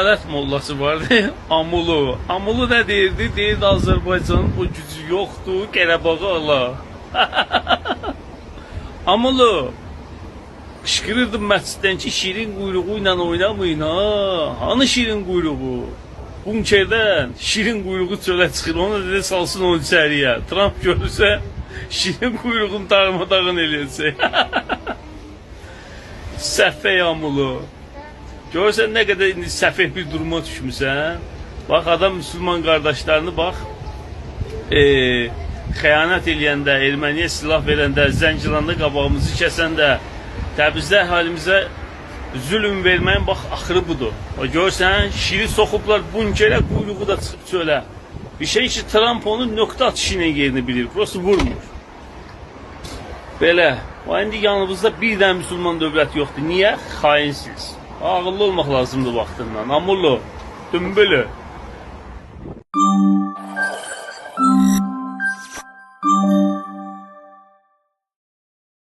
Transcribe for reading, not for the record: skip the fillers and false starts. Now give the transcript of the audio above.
Ədalət mollası vardı, Amulu. Amulu nə deyirdi? Deyirdi Azərbaycanın o gücü yoxdur, Qarabağı ala. Amulu, qışqırırdım məsciddən ki, şirin quyruğu ilə oynamayın ha. Hanı şirin quyruğu? Bunkerdən şirin quyruğu çölə çıxır. Ona dedi salsın onu içəriyə. Trump görürsə şirin quyruğunu darmadağın eləyəcək. Səfeh Amulu. Görürsən nə qədər indi səfeh bir duruma düşmüsən. Bax adam müsəlman qardaşlarını bax xəyanət eləyəndə, erməniyə silah verəndə, Zəncilanda qabağımızı kəsəndə, Təbrizdə əhalimizə zülm verməyin bax axırı budur. Bax görürsən, şiri soxublar bunkerə, quyruğu da çıxıb çölə. Bir şey ki, Trump onu nöqtə atışı ilə yerini bilir, prosta vurmur. Belə. Bax indi yanımızda bir dənə müsəlman dövləti yoxdur. Niyə? Xainsiz. Ağıllı olmaq lazımdır vaxtından. Amullu, dümbülü.